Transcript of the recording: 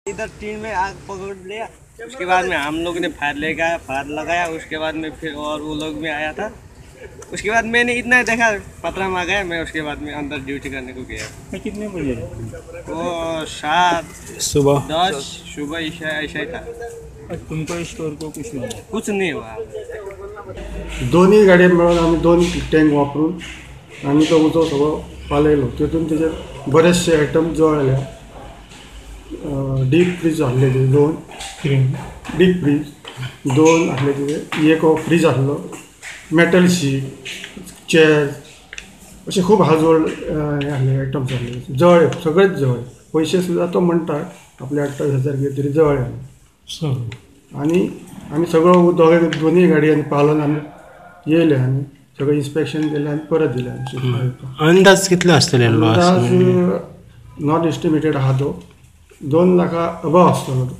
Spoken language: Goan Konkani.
इधर टीन में आग पकड़ लिया, उसके बाद में हम लोग ने फायर लेगा, फायर लगाया। उसके बाद में फिर और वो लोग भी आया था। उसके बाद मैंने इतना ही देखा, पतरा में आ गया मैं। उसके बाद में अंदर ड्यूटी करने को गया। कितने बजे? वो 7 सुबह 10 सुबह ऐसा ऐसा ही था। तुमको स्टोर को कुछ नहीं? कुछ नहीं हुआ। दोनूय गाडये मेळून आमी 2 टँक वापरून आमी तो उजो सगळो पालयलो। तितून तेजेर बरेचशे आयटम जळ्ळे। डीप फ्रीज आहले ते 2, डीप फ्रीज 2 आहले ते, एक फ्रीज आहलो, मेटल शीट, चेअर अशे खूब हाजोड हे आहले आयटम्स आहले, जळ्ळे सगळेच जळ्ळे। पयशे सुद्दां तो म्हणटा आपले 28,000 कितें तरी जळ्ळे। आनी आमी सगळो दोगे दोनूय गाडयांनी पालोवन आमी येयले आनी सगळें इन्स्पेक्शन केलें आनी परत दिलें। अंदाज कितलो आसतलो? अंदाज not estimated आहा तो, 2 लाखा अबव आसतलो तो।